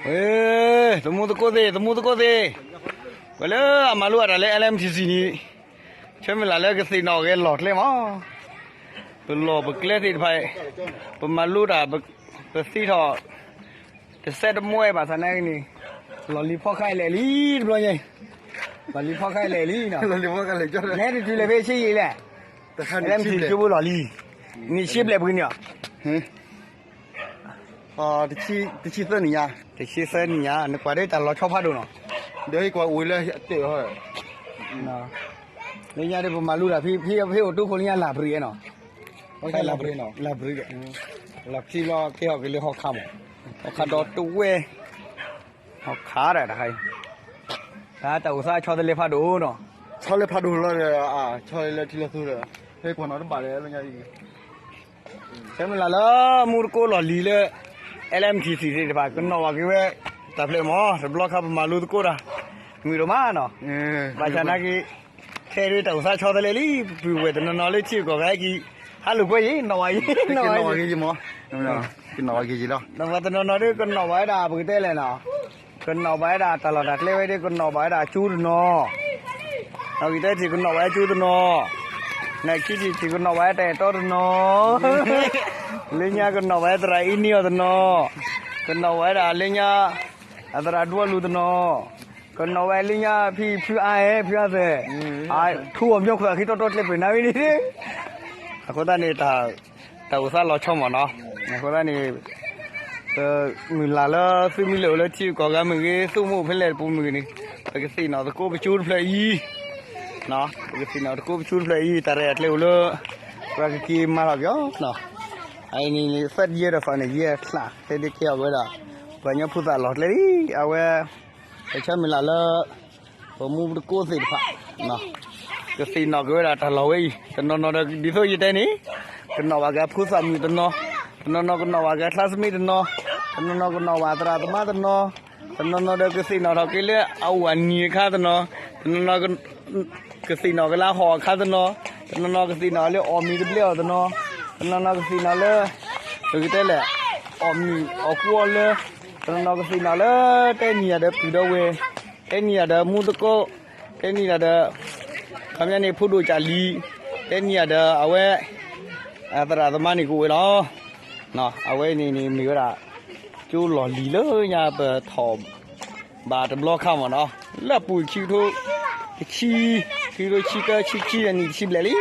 ဝဲ, သမူသကိးသ့ၣ်, သမူသကိးသ့ၣ်, ပှၤလၢအမၤလိအတၢ်လၢ L M T C န့ၣ်, ဆၢမုၢ်လၢ်လၢကသ့ၣ်နီၣ်ဂဲၤလီၢ်ကျဲမး, ပလီၢ်ပကျဲသ့ၣ်တဖၣ်, ပမၤလိတၢ်, ပသံထီၣ်, တစဲးတမှဲဘၣ်ဆၣ်နာ်က့န့ၣ်, လီၢ်လံၤဖီခါအံၤလဲၣ်လံတဘျီညါ, လီၢ်လံၤဖီခါအံၤလဲၣ်လံ, လဲၤတတုၤလဲၣ်ဖဲဆ့ယံာ်လဲၣ်, L M T C ကၠိဖိလီၢ်လံၤ, နံၣ်ဆံဘျဲၣ်ပှဲၤန့ၣ်, တဆံသၢနံၣ်ညါ, တဆံသၢနံၣ်ညါ, နကွၢ်ဒ်တၢ်လီၤဆီဖးဒိၣ်နီၤ, ဒီးဟ့ၣ်ကွၢ်အိၣ်လၢတဲ, လၢညါဒ်ပမၤလိတၢ်ဖဲ, ဖဲအိၣ်တူၢ်ခိၣ်လၢညါလၢ်ဘရံးနီၤ, လၢ်ဘရံး, လီၢ်ခံဘျီကဲထီၣ်က့ၤလၢဟီၣ်ခါမး, ဟီၣ်ခါဒီတဝဲ, ဟီၣ်ခါဒၣ်တခါအံၤ, တၢ်အိၣ်သးဆီတလဲဖးဒိၣ်နီၤ, ဆီလဲဖးဒိၣ်လီၤဒီး, ဆီလဲလၢထံလၢသူဒီး, ဟဲကွၢ်နီၤတဘၣ်ဒီးလၢညါအံၤ ဆၢမုၢ်လၢ်လၢမူသကိးလီၢ်လံၤလၢ L M T C သ့ၣ်တဖၣ် ကနီၣ်ဘၣ်က့ၤဝဲတၢ်ဖျဲၣ်မး, တဘျီခါပမၤလိသကိးတၢ်, မုာ်ဒိၣ်မးနီၤ, ဘၣ်ဆၣ်နာ်က့, ခဲဒၣ်တၢ်အိၣ်သးဆီတလဲလံ, ပပုၢ်ဝဲၢ်တနီၤနီၤလၢထံဂုၤကီၢ်ဂၤဟဲက့ၤ, ဟးလိာ်ကွဲယံၤ, နီၣ်ဘၣ်ယံၤ, နီၣ်ဘၣ်ယံၤလီၤ, ပှၤတနီၤနီၤဒ်ကနီၣ်ဘၣ်ဝဲဒၣ် ပကတဲလဲၣ်နီၤ ကနီၣ်ဘၣ်ဝဲဒၣ်တၢ်လီၢ်တၢ်ကျဲဝဲဒၣ် ကနီၣ်ဘၣ်ဝဲဒၣ်ကၠိတနီၤ, နီၣ်ဂံၢ်တၢထံၣ်ကနီၣ်ဘၣ်ဝဲကၠိတနီၤ, နခံထံၣ်ထံၣ်ကနီၣ်ဘၣ်ဝဲတၢ်အဲၣ်တီတနီၤ, လၢညါကနီၣ်ဘၣ်ဝဲသရၣ်အံၤန့ၢ်အီၤတနီၤ, ကနီၣ်ဘၣ်ဝဲဒၣ်လၢညါ, အသရၣ်ဒွဲလူၤတနီၤ, ကနီၣ်ဝဲလၢညါဖံဖုအါအဲၣ် ဖုအါသဲး, ထူအီၤမညီခိၣ်သးခံတီတီကျဲပှဲၤနၤဝဲန့ၣ်, အဃိသတးန့ၣ် တၢ်အိၣ်သးလီၤဆီမးနီၤ, အဃိသတးန့ၣ် ပမုၢ်လၢ်လၢသုမ့ၢ်လဲၤအိၣ်လၢထံဂုၤကီၢ်ဂၤမ့ၢ်ဂ့ၤ သုအိၣ်မူအိၣ်ဖဲလဲၣ်တပူၤမ့ၢ်ဂ့ၤန့ၣ်, ပကသ့ၣ်နီၣ်သကိးပကၠိတဖျၢၣ်အံၤ, ပကသ့ၣ်နီၣ်သကိးပကၠိတဖျၢၣ်အံၤ တၢ်ရဲၣ်တၢ်ကျဲၤအိၣ်လၢ ပှၤကက့ၤမၤလီၤက့ၤအီၤ, အအံၤန့ၣ် သၢယဲၢ်ဒီးသီန့ၣ် ယဲၢ်ချါ ဖဲဒၣ်ကဲထီၣ်ဝဲဒၣ် ပှၤကညီဖိသၣ်လီၢ်ကျဲလံ, အဝဲ ပဆၢမုၢ်လၢ်လၢ ပမူပသကိးသ့ၣ်တဖၣ် ကသ့ၣ်နီၣ်က့ၤဝဲဒၣ်တၢ်လီၢ်ဝဲအံၤ တနီၤနီၤဒီးဒ်သိးယတဲန့ၣ်, ကနီၣ်ဘၣ်က့ၤအဖိသၣ်မုၣ်တနီၤ, တနီၤနီၤကနီၣ်ဘၣ်က့ၤအ classmate တနီၤ, တနီၤနီၤကနီၣ်ဘၣ်သရၣ်သမါတနီၤ, တနီၤနီၤဒီးကသ့ၣ်နီၣ်ထီၣ်က့ၤလၢအအိၣ်အနံၤအခါတနီၤ, တနီၤနီၤ ကသ့ၣ်နီၣ်က့ၤလၢအဟီၣ်အခါတနီၤ, တနီၤနီၤကသ့ၣ်နီၣ်လၢအီၣ်မ့ၤတဘျဲအီၤတနီၤ, တနီၤနီၤကသ့ၣ်နီၣ်လၢ ပကတဲလဲၣ် အီၣ်မ့ၤအီၣ်ကူအီလၢ, တနီၤနီၤကသ့ၣ်နီၣ်လၢ တဲနံၤယၤဒီးပုၢ်ဒီဝဲၢ်, တဲနံၤယၤဒီးမူသကိး, တဲနံၤယၤဒီး ခီပညီန့ၣ် ဖိဒိၣ်ကၢ်လံၤ, တဲနံၤယၤဒီးအဝဲ သရၣ်သမါန့ၣ်ကအိၣ်ဝဲလီၤ. အဝဲန့ၣ်န့ၣ်မ့ၢ်ဝဲဒၣ် ကၠိလီၢ်လံၤလၢညါပထီၣ်ဘၣ်တဘျီခါမ့ၢ်နီၤ, လၢအပူၤခံကထိတဆံ, ခံကထိတဆံတၢ ဆံခံအနံၣ်တဆံဘျဲၣ်လံ.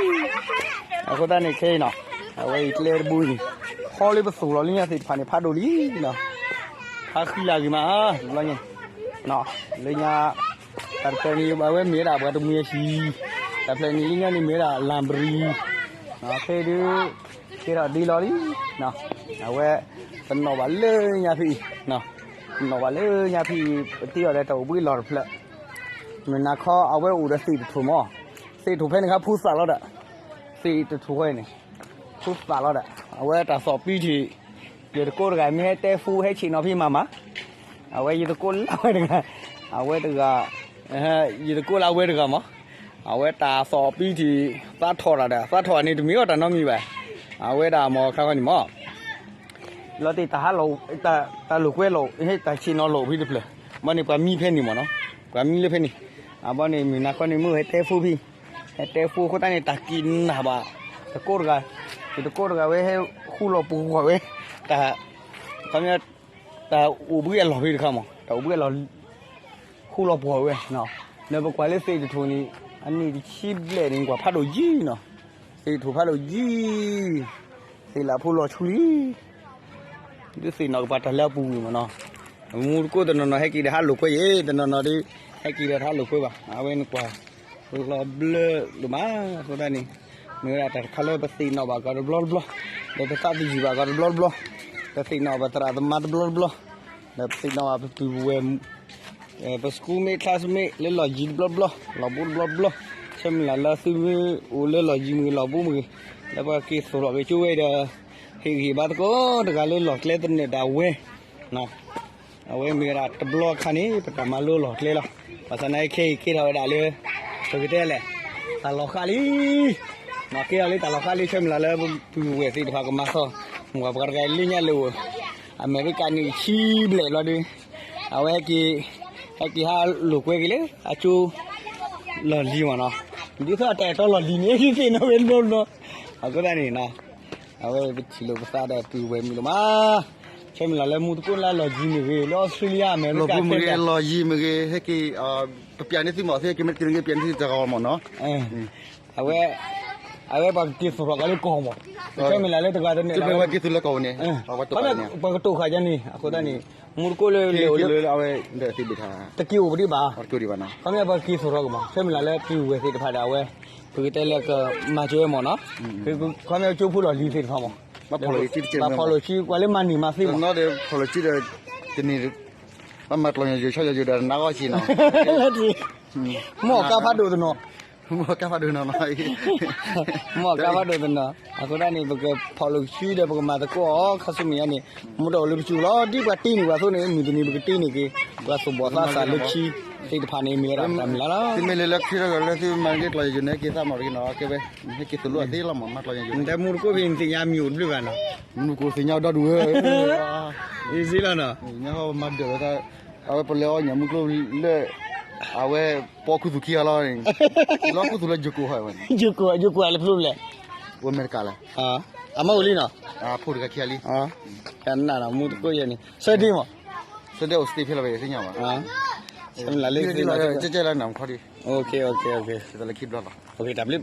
အဃိသတးန့ၣ်ခဲအံၤနီၤ, အဝဲအံၤကျဲတဘိအံၤန့ၣ် ခီလၢပသိၣ်လီၤလၢညါသ့ၣ်တဖၣ်န့ၣ် ဖးဒိၣ်လံနီၤ, ဖးဃံလၤဂ့ၤမးတဘျီညါ, လၢညါ တၢ်တဖျၢၣ်န့ၣ် အဝဲမ့ၢ်ဝဲဒၣ်ပှၤတမှံၤအဟံၣ်, တၢ်ဖျၢၣ်န့ၣ်လၢညါန့ၣ်မ့ၢ်ဝဲဒၣ်လၢ်ဘရံၤ, ဖဲဒၣ် ကဲထီၣ်ဒ့လီၤလံ, အဝဲ ကနီၣ်ဘၣ်လၢညါဖဲအံၤ, ကနီၣ်ဘၣ်လၢညါဖဲအံၤ ပတ့အီၤဒီးတၢ်အိၣ်ဘှံးလီၢ်တဖျၢၣ်, မုၢ်နၤခီအဝဲအိၣ်ဒီးသ့ၣ်တထူၣ်မး, သ့ၣ်တထူၣ်ဖဲန့ၣ်ခါဖိသၣ်လီၤဒီး, သ့ၣ်တထူၣ်ဃီအံၤန့ၣ် ဖိသၣ်လီၤဒီး အဝဲတၢ်သီၣ်ပံထံၣ်, ယတကိးတဂၤမ့ၢ်ဟဲတဲ phone ဟဲဆ့ၣ်နီၤဖဲမၤမး, အဝဲယတကိးလၢအဝဲတဂၤ, အဝဲတဂၤ, ယတကိးလၢအဝဲတဂၤမး, အဝဲတၢ်သီၣ်ပံထံၣ် သးထီၣ်တၢ်ဒီး သးထီၣ်န့ၣ်တမ့ၢ်အီၣ်တၢ်နီတမံၤဘၣ်, အဝဲဒၣ်မ့ၢ်ခါခီန့ၣ်မး လီၤတ့ၢ်တၢ်ဟးလီၤ, တၢ်လိာ်ကွဲလီၤ, တၢ်ဆ့ၣ်နီၤလီၤဖဲတဖျၢၣ်, ဘၣ်န့ၣ်ပှၤမံဖဲန့ၣ်မ့ၢ်နီၤ, ပှၤမံလၢဖဲန့ၣ်, အဘၣ်န့ၣ် မုၢ်နၤခီန့ၣ်မုၢ်ဟဲတဲ phone ဖဲ, ဟဲတဲ phone အဃိသတးန့ၣ် တၢ်က့ၤနၢ်ဘၣ်, တကိးတဂၤ, ယတကိးတဂၤဝဲဟဲဃူလီၤပှီၢ်ဝဲ, တၢ်, ခီပညီ တၢ်အိၣ်ဘှံးအလီၢ်ဖဲတခါမး, တၢ်အိၣ်ဘှံးအလီၢ် ဃူလီၤပှီၢ်ဝဲ, လၢပကွၢ်လၢသ့ၣ်တထူၣ်န့ၣ်, အနံၣ်တဆံဘျဲၣ်န့ၣ် ကွၢ်ဖးဒိၣ်ယံၤနီၤ, သ့ၣ်တထူၣ်ဖးဒိၣ်ယံၤ, သ့ၣ်လၢဖိလီၤဆူလံ, ဒုးသ့ၣ်နီၣ်ကပၤတၢ်လၢအပူၤကွံာ်မးနီၤ, မူသကိးတနီၤနီၤဟဲက့ၤဒီးဟးလိာ်ကွဲယဲ, တနီၤနီၤဒီး ဟဲက့ၤဒီးတဟးလိာ်ကွဲဘၣ်, အဝဲန့ၣ်ကွၢ် လီၤဘျၢဒိၣ်မး, အဃိသတးန့ၣ် မ့ၢ်ဝဲဒၣ်တၢ်တခါလၢပသ့ၣ်နီၣ်ဘၣ်ကီးတဘျီတဘျီ, ဒီးပသးသယုၢ်ဘၣ်ကီးတဘျီတဘျီ, ပသ့ၣ်နီၣ်ဘၣ်သရၣ်သမါတဘျီတဘျီ, ဒီးပသ့ၣ်နီၣ်ဘၣ်ပပုၢ်ပဝဲၢ် ပ schoolmate classmate လၢလီၢ်ယံၤတဘျီတဘျီ, လီၢ်ဘူးတဘျီတဘျီ, ဆၢမုၢ်လၢ်လၢသုမ့ၢ်အိၣ်လၢလီၢ်ယံၤမ့ၢ်ဂ့ၤ လီၢ်ဘူးမ့ၢ်ဂ့ၤ, လၢပှၤက့ၤသိၣ်ထီၣ်က့ၤကၠိဝဲဒီး ဟ့ၣ်ဂံၢ်ဘါသကိးတဂၤလၢလီၢ်ကျဲသနၢၣ်ဒၣ်ဝဲ အဝဲမ့ၢ်ဝဲဒၣ်တဘျီခါန့ၣ် ပတၢ်မၤလိလီၢ်ကျဲလီၤ. ဘၣ်ဆၣ်သနာ်က့ခဲအံၤကဲထီၣ်ဝဲဒၣ်လၢ ပကတဲလဲၣ် တၢ်လီၤဃးလံ, ကဲထီၣ်လၢတၢ်လီၤဃးလံ ဆၢမုၢ်လၢ်လၢပပုၢ်ဝဲၢ်သ့ၣ်တဖၣ်ကမၤသီ, မ့ၢ်ပှၤတဂၤလၢညါလၢအိၣ် အမဲရကၤနံၣ်ဆံဘျဲၣ်လီၤဒီး အဝဲဟဲက့ၤ, ဟဲက့ၤဟးလိာ်ကွဲက့ၤလၢအကၠိလီၢ်လံၤမ့ၢ်နီၤ, ဒ်သိးအတၢ်အဲၣ်တီလီၢ်လံၤန့ၣ် သ့ၣ်နီၣ်ဝဲနီၤနီၤ, အဃိသတးန့ၣ်နီၤ, အဝဲပထံၣ်လိာ်ပသးဒီးပုၢ်ဝဲၢ်မုၣ်လီၤမး, ဆၢမုၢ်လၢ်လၢမူတကိၣ်လၢလီၢ်ယံၤမ့ၢ်ဂ့ၤ လၢအီစထြ့လယါ အမဲရကၤ လီၢ်ပူၤမ့ၢ်ဂ့ၤ လီၢ်ယံၤမ့ၢ်ဂ့ၤ ဟဲက့ၤ, ပပျးန့ၢ်သုမ့ၢ်သ့ ကမ့ၢ်တက့ၤတဂ့ၤပျးန့ၢ်သုတဂၤမ့ၢ်နီၤ, အဝဲ, အဝဲပှၤကက့ၤသူၣ်ထီၣ်က့ၤလၢကီၢ်မး, ဆၢမုၢ်လၢ်လၢတဂၤတန့ၣ်လီၤ, ပှၤက့ၤသူၣ်ထီၣ်ကီၢ်န့ၣ်, ပှၤကတိၤဃာ်ယၤန့ၣ် အဃိသတးန့ၣ်, မူတကိၣ်လၢလၢအဝဲ, တက့ၤအိၣ်ပဒံးဘၣ်, ခီမ့ၢ်ပှၤက့ၤသူၣ်ထီၣ်က့ၤမး ဆၢမုၢ်လၢ်လၢပုၢ်ဝဲၢ်သ့ၣ်တဖၣ်ဒီးအဝဲ, ပကတဲလၢကမၤစၢၤဝဲမ့ၢ်နီၤ, ခီမ့ၢ်ကၠိဖိလီၢ်လံၤသ့ၣ်တဖၣ်မး, ဘၣ်ဖီၣ်လိာ်စု, ပှၤလၢမၤန့ၢ်မၤသ့မး, ဖီၣ်လိာ်စုဒီး, တနံၤ, ဘၣ်မၤကျီၢ်ညီယိၤဆီယိၤဒီးနးဂီၢ်ဆံးနီၤ, မ့ၢ်အီၣ်ကါဖးဒိၣ်တနီၤ, မ့ၢ်အီၣ်ကါဖးဒိၣ်နီၤနီၤ, မ့ၢ်အီၣ်ကါဖးဒိၣ်တနီၤ, အဃိသတးန့ၣ် ပကဖီၣ်လိာ်စုဒီးပကမၤသကိးအီၤ ခါဆူမဲာ်ညါန့ၣ်, မ့ၢ်တအိၣ်လၢပစုပူၤလီၤ ဒ်ပှၤတ့န့ၢ်ပှၤအသိးန့ၣ် မုၢ်တနံၤ ပကတ့န့ၢ်က့ၤ, ပှၤသူၣ်ဘီၣ်သးစၢ်လၢခံသ့ၣ်တဖၣ်န့ၣ် မ့ၢ်ဝဲဒၣ်တၢ်မုၢ်လၢ်လီၤ, သုမ့ၢ်လဲၤလၢခံထီၣ်ကီၢ်လၢသုမၤက့ၤကျီၢ်ယိၤန့ၣ် က့ၤသးမၤတက့ၤနီၤ, ကဲဝဲ, ဟဲက့ၤသူၣ်လိာ်သ့လီၤမး မၤကျီၢ်ယိၤန့ၣ်, တမူတကိၣ်ဖဲန့ၣ်သ့ၣ်ညါမံၤအိၣ်တဘျုးဘၣ်နီၤ, မူတကိၣ်သ့ၣ်ညါဒီဒူၣ်ဧၢ, အံၤစ့လီၤနီၤ, မၤဒၢးဝဲ, အဝဲပလဲၤအီၣ်ညၣ်မုၢ်ကျိလၢ, အဝဲ, ပအီၣ်ခူသူၣ်ခံဂၤလီၤ, လၢခူသူၣ်လၢယိၤကိၣ်ဟီဝဲန့ၣ်, ယိၤကိၣ်လၢဖျိလဲၣ်, အိၣ်အမဲရကၤလဲၣ်, အမ့ၢ်အိၣ်လံနီၤ, ဖိတဂၤခံဂၤလံ, ကနၣ်နီၤ မူတကိၣ်ယဲန့ၣ် ဆၢဒ့မး, ဆၢဒ့အိၣ်စတ့ဖဲလီၤဝဲသ့ၣ်ညါဘၣ်, ဆၢမုၢ်လၢ်လၢသ့ၣ်ညါ, ကဲကဲလၢနၤမခီဒံး, တၢ်ဘျုး